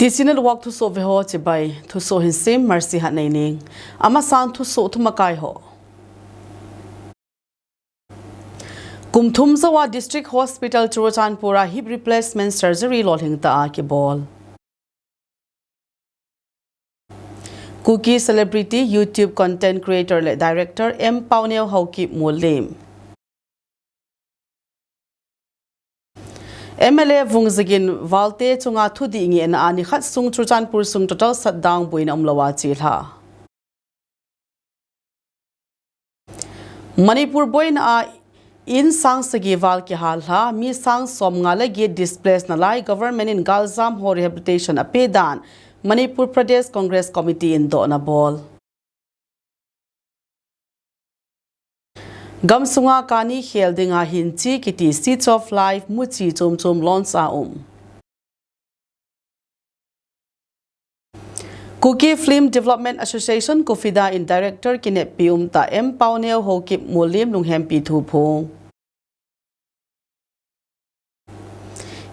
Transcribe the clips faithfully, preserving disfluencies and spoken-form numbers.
Hiche nilhah thusoh veho chibai. Thusoh hinsim Mercy Hatneining. Amasan thusoh thumakai ho. Kum thum jouva District Hospital Churachandpur a hip replacement surgery lolhing tah a kibol. Kuki celebrity, YouTube content creator le director M Pauneo Haokip Molem. M L A Vungzagin valte chunga thudih ngehna a nikhat sung Churachandpur sung total shutdown boina umlouva chelha. Manipur boina a in sang sagi val kihalha, mi sang somnga le get displace nalai, government in galjam ho rehabilitation ape dan Manipur Pradesh Congress Committee in dohna bol. Gamsunga kani khel dinga hinchi kiti Seeds of Life muchi chom chom launch a um. Kuki Film Development Association, KUFIDA in director kineppi umtah M Pauneo Haokip Molem lunghempi thu phong.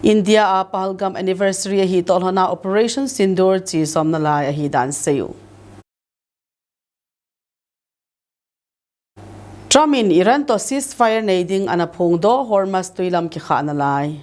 India a Pahalgam anniversary ahi toh lhona Operation Sindoor chesom nalai ahi dan seiyu. Trump in Iran toh ceasefire nei ding ana phongdoh, Hormuz twilam kikhah nalai.